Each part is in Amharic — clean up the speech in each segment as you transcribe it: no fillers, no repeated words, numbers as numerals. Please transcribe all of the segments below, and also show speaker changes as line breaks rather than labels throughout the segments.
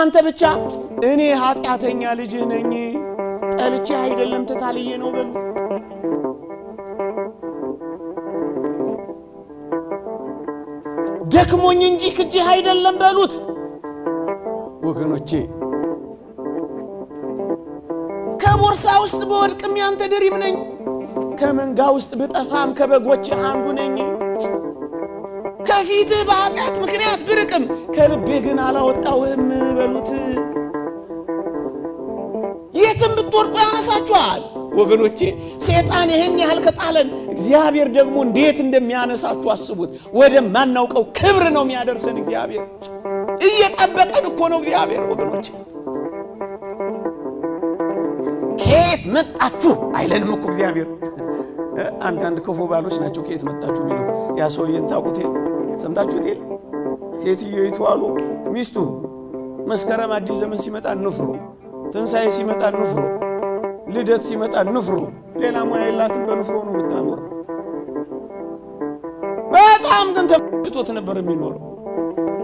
እናንተ ብቻ እኔ ኃጢአተኛ ልጅህ ነኝ፣ ጠልቼ አይደለም ተታልዬ ነው በሉት። ደክሞኝ እንጂ ክጄህ አይደለም በሉት። ወገኖቼ ከቦርሳ ውስጥ በወድቅም ያንተ ድሪም ነኝ፣ ከመንጋ ውስጥ ብጠፋም ከበጎችህ አንዱ ነኝ። ከፊትህ በኃጢአት ምክንያት ብርቅም ከልቤ ግን አላወጣውህም በሉት። የትም ብትወድቁ ያነሳችኋል። ወገኖቼ ሰይጣን ይህን ያህል ከጣለን እግዚአብሔር ደግሞ እንዴት እንደሚያነሳችሁ አስቡት። ወደማናውቀው ክብር ነው የሚያደርሰን እግዚአብሔር። እየጠበቀን እኮ ነው እግዚአብሔር። ወገኖቼ ከየት መጣችሁ አይለንም እኮ እግዚአብሔር። አንዳንድ ክፉ ባሎች ናቸው ከየት መጣችሁ የሚሉት። ያ ሰውዬን ታውቁት የለ? ሰምታችሁት የለ? ሴትዮይቱ አሉ ሚስቱ መስከረም አዲስ ዘመን ሲመጣ ንፍሮ፣ ትንሣኤ ሲመጣ ንፍሮ፣ ልደት ሲመጣ ንፍሮ፣ ሌላ ሙያ የላትም፣ በንፍሮ ነው የምታኖረው። በጣም ግን ተመችቶት ነበር የሚኖረው።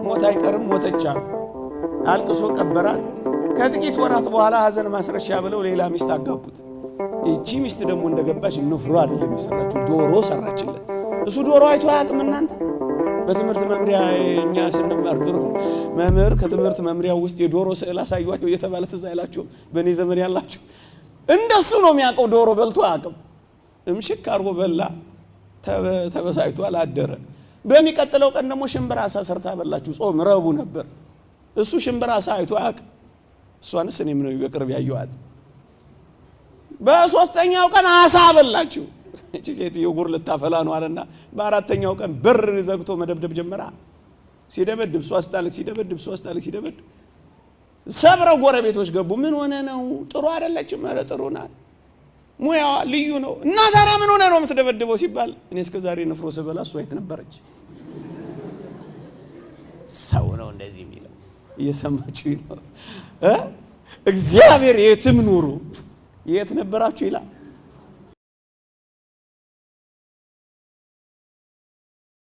ሞት አይቀርም ሞተች አሉ። አልቅሶ ቀበራት። ከጥቂት ወራት በኋላ ሀዘን ማስረሻ ብለው ሌላ ሚስት አጋቡት። ይቺ ሚስት ደግሞ እንደገባች ንፍሮ አይደለም የሰራችው፣ ዶሮ ሰራችለት። እሱ ዶሮ አይቶ አያውቅም። እናንተ በትምህርት መምሪያ እኛ ስንማር ድሮ መምህር ከትምህርት መምሪያው ውስጥ የዶሮ ስዕል አሳዩአቸው እየተባለ ትዝ አይላችሁም? በእኔ ዘመን ያላችሁ እንደሱ ነው የሚያውቀው። ዶሮ በልቶ አያውቅም። እምሽክ አድርጎ በላ፣ ተበሳጭቷል፣ አደረ። በሚቀጥለው ቀን ደግሞ ሽምብራ አሳ ሰርታ በላችሁ። ጾም ረቡዕ ነበር። እሱ ሽምብራ አሳ አይቶ አያውቅም። እሷንስ እኔም ነው በቅርብ ያየኋት። በሶስተኛው ቀን አሳ በላችሁ። እቺ ሴትዮ ጉር ልታፈላ ነው አለና በአራተኛው ቀን በር ዘግቶ መደብደብ ጀመራ። ሲደበድብ እሷ ስታለቅስ፣ ሲደበድብ እሷ ስታለቅስ፣ ሲደበድብ ሰብረው ጎረቤቶች ገቡ። ምን ሆነ ነው? ጥሩ አይደለችም። ኧረ ጥሩ ናት፣ ሙያዋ ልዩ ነው። እና ታዲያ ምን ሆነ ነው የምትደበድበው ሲባል እኔ እስከ ዛሬ ንፍሮ ስበላ እሷ የት ነበረች? ሰው ነው እንደዚህ የሚለው። እየሰማችሁ ነው። እግዚአብሔር የትም ኑሩ የት ነበራችሁ ይላል።